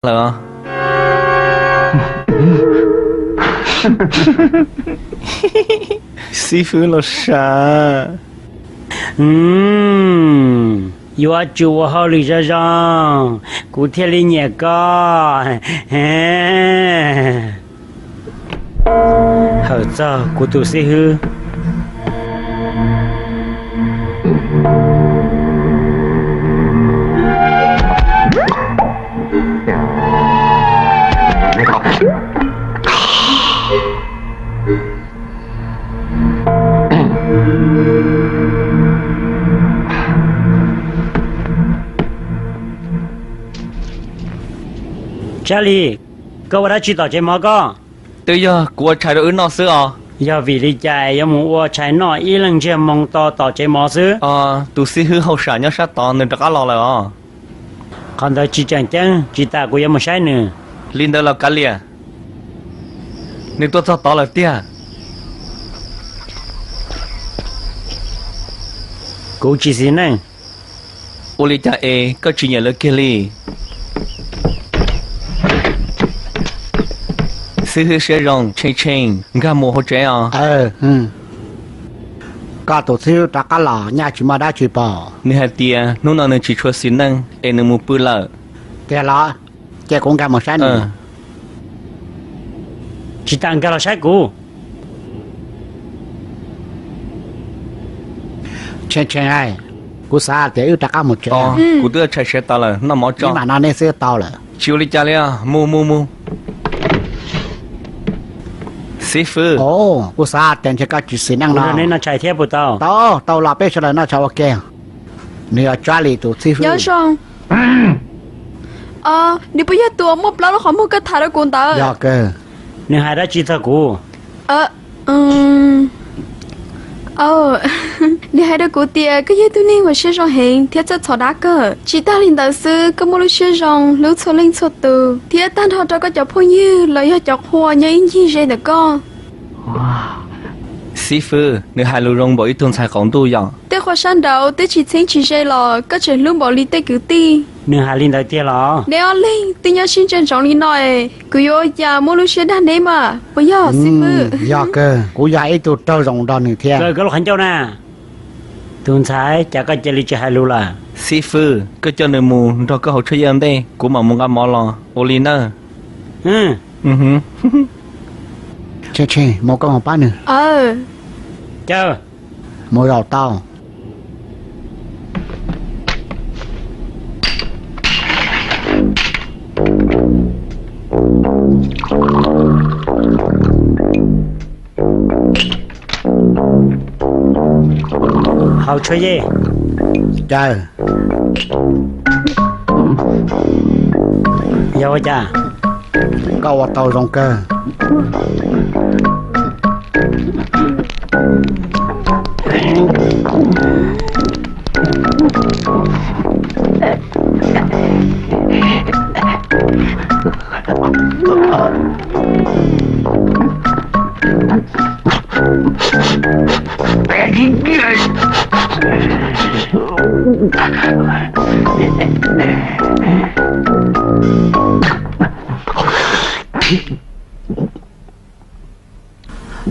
lawm. Xib fwb los sav. Yuav tsum ua hauj lwm zoo zoo, kuv thiaj li nyiam koj. Hawm txog kuv tus xib hwb. Tsab Lis, koj ua dab tsi tom tsev mov koj? Twb yog kuv ua tshais rau wb noj xwb os. Yog vim li cas yuav mus ua tshais noj ib leeg ntsiag moo to tom tsev mov xwb? Tus xib hwb hauj sam nyob sab tod nws rov qab los lawm os. Qhov ntawd tsis tseem ceeb, tsis tas kuv yuav mus saib nws. Li ntawd los kav liam, nws tuaj txog tod lawm tiag. Kuv tsis xis neej. Ua li cas es koj tsis nyiam lawv kiag li? Xib hwb siab zoo, Tsheej Tsheej, nkag mus hauv tsev os. Koj tus xib hwb rov qab los nyaj tsis muaj dab tsi pom. Nws hais tias hnub no nws tsis tshua xis neej es nws mus pw lawm. Tiag los? Ces kuv nkag mus saib nws. Tsis tas nkag los saib kuv. Tsheej Tsheej, kuv xav tias wb rov qab mus tsev. Kuv twb tshais siav tas lawm, noj mov tso. Ib mam no nej xwb tau lawm. Tsis ua li cas li, mus mus mus. Xib fwb, kuv xav tias ntshe koj tsis xis neej no. Neb noj tshais thiab puas tau? Tau, tau los peb sawv daws noj tshais ua ke. Nws yog Tsab Lis tus xib fwb. Nyob zoo. Nws puas yog tus uas muaj plaub lub qhov muag koj tham rau kuv ntawd? Yog kawg. Nws hais dab tsi txog kuv? Nws hais rau kuv tias koj yog tug neeg uas siab zoo heev thiab txawj txhom dab kawg. Tsis tag li ntawd xwb, koj muaj lub siab zoo hlub txhua leej txhua tus, thiab tag nrho rau koj cov phooj ywg los yog cov qhua nyob ib ncig ze ntawm koj. Xib fwb, nws hais lus zoo npaum ib tug ntxhais qaum ntuj yom. Tej qhua sab nraud twb tsis txheeb tsis ze los koj tseem hlub npaum li tej kwv tij. Nws hais li ntawd tiag los? Neb ob leeg twb nyob sib ntsia ntsoov li no es kuv yuav ua cas muaj lub siab dag neb mas, puas yog xib fwb? Yog kawg, kuv yog ib tug raug zoo nrog nws thiab. Kaw koj lub qhov ncauj na. Tus ntxhais, cas koj cia li tsis hais lus lawm? Xib fwb, koj coj nws mus nrog koj haus tshuaj yej ua ntej, kuv mam mus nqa mov los ua li nawb. Tsheej Tsheej, mus koj mus pab nws. Caw. Mus zaum tau. Haus tshuaj yej. Caw. Yog ua cas? Koj ua tau zoo kawg.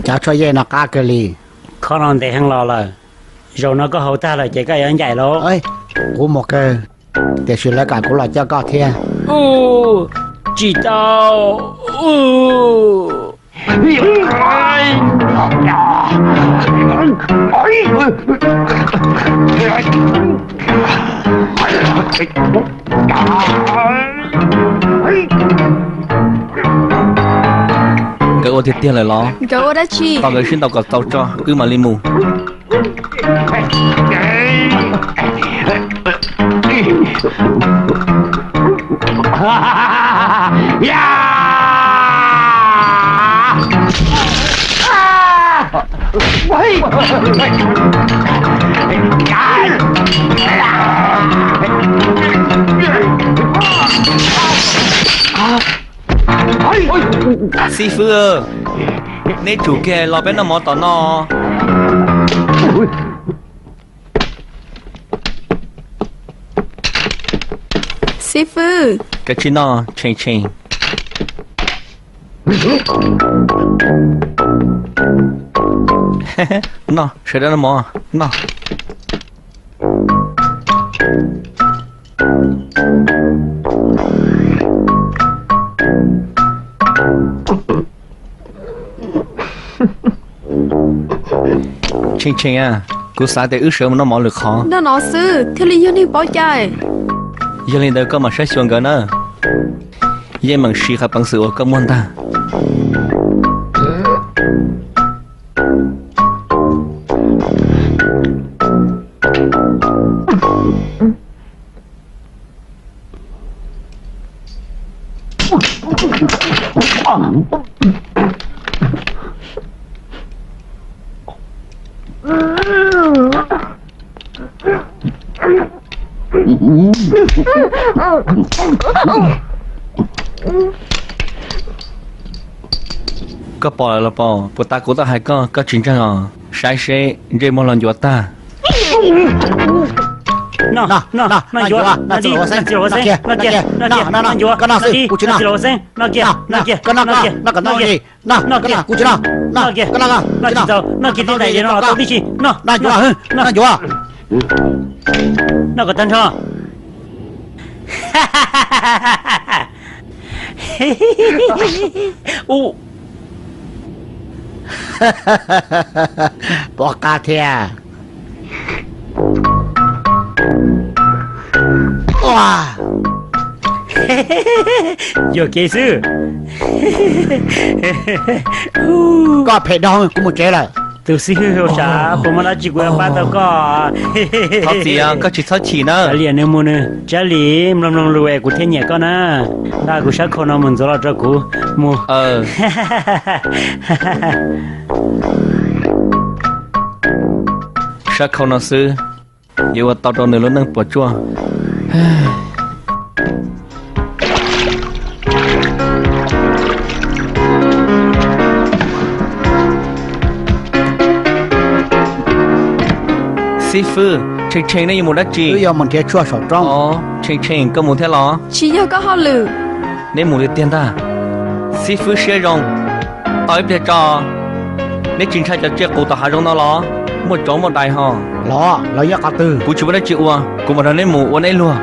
Cov tshuaj yej no qab kawg li. Khob no ntev heev los lawm. Zaum no koj haus tag lawm ces koj yuav ncaim lauj. Kuv mus kawg, tiam sis lawv kam kuv los coj koj thiab. Tsis tau. Nkawd ua tiag tiag lawm los? Nkawd ua dab tsi? Tos nkawd sib ntaus kom txaus tso wb mam li mus. Xib fwb, neb tsum kiag los peb noj mov tom no. Xib fwb, Kav tsij noj, Tshee Tshee. Noj, sawv daws noj mov, noj. Tshee Tshee a, kuv xav tias wb sawv mus noj mov lwm qhov. Noj no xwb thiaj li yog neeg paub cai. Yog li ntawd koj mam saib xyuas nkawd na. Yeej meem siv qhov peev xwm uas koj muaj ntag. Koj pom lawm los pom? Puas tas kuv tau hais koj, koj tsis ntseeg os? Saib seb ntsej muag los ncuav tag. Noj, noj, noj ncuav, noj txiv hluas Xeeb, noj kiag, noj kiag, noj ncuav, noj txiv hluas Xeeb, noj kiag, noj kiag, noj kiag, noj kiag, noj kiag, noj kiag, noj tsis txaus, noj kiag tib ntais no los tau tib si, noj, noj ncuav, noj ncuav, noj kom tag nrho. Pom qab thiab. Yuam kev xwb. Koj phem dhau, kuv mus tsev lawm. Tus xib hwb hauj sam, puas muaj dab tsi kuv yuav pab tau koj? Thov txim, koj tsis txhob chim na. Kav liam nws mus nws, Tsab Lis, mloog mloog lus es kuv thiaj nyiam koj na. Nqa kuv sab khau no mus ntxuav los rau kuv mus. Sab khau no xwb, yuav ua tau rau nws lub neej puas tsuaj. Xib fwb, Tshee Tshee nej yuav mus dab tsi? Wb yuav mus nrhiav tshuaj saum roob. Tshee Tshee, koj mus thiab los? Tsis yog koj hauj lwm. Neb mus li tiag ntag. Xib fwb siab zoo, tau ib pliag tso. Neb tsis ntshai cov tsiaj qus tom hav zoov no los? Muaj tsov muaj dais ho. Los, los nyob qhov twg? Kuv tsis muaj dab tsi ua, kuv mam nrog neb mus ua neb luag.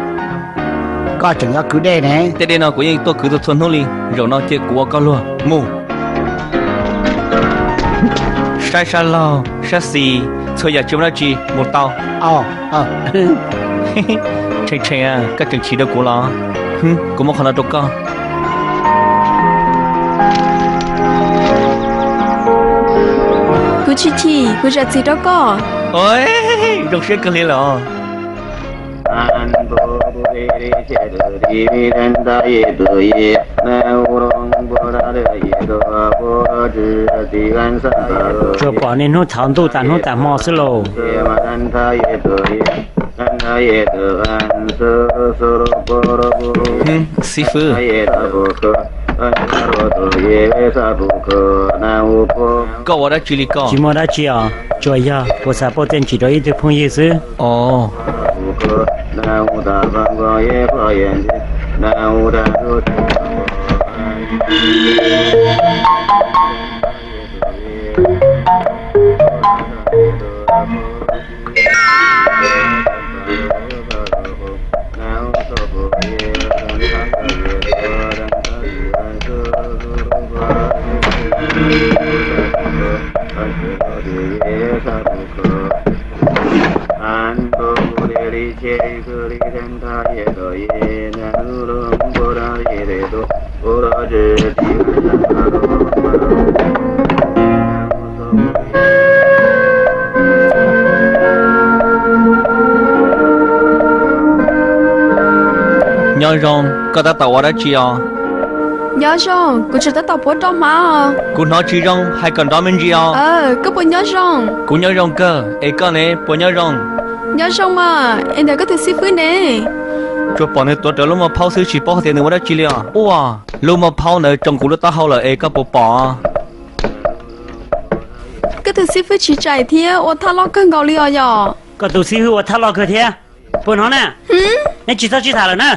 Koj tseem yuav kwv dej ne. Tej dej no kuv yeej tuaj kwv txhua txhua hnub li, zaum no cia kuv ua koj luag. Mus. Saib sab laug sab xis, txhua yam tsis muaj dab tsi, mus tau. Tshee Tshee, koj tseem chim rau kuv los? Kuv muab qhov no rau koj. Kuv tsis chim, kuv zam txim rau koj. Zoo siab kawg li los. Tsuas pom niaj hnub thaum ntuj tas hnub tas hmo xwb lauj. Xib fwb, koj ua dab tsi li koj? Tsis muaj dab tsi os, tsuas yog kuv xav pauj txiaj ntsig rau ib tug phooj ywg xwb. Os. Nyob zoo, koj tab tom ua dab tsi os? Nyob zoo, kuv tseem tab tom puab roj hmab os. Kuv hnov tsis zoo, hais kom nrov me ntsis os. Koj puas nyob zoo? Kuv nyob zoo kawg, es koj ne, puas nyob zoo? Nyob zoo mas, es ntawm koj tus xib fwb ne? Tsuas pom nws tuav rawv lub maj phaub xwb, tsis paub hais tias nws ua dab tsi li os. Ua, lub maj phaub ntawd tsoo kuv lub taub hau lawm es koj puas pom? Koj tus xib fwb tsis tsaim thiab ua thaj loj kawg nkaus li os yom. Koj tus xib fwb ua thaj loj kawg thiab. Puas hnov na? Neb tsis txhob sib tham lawm na.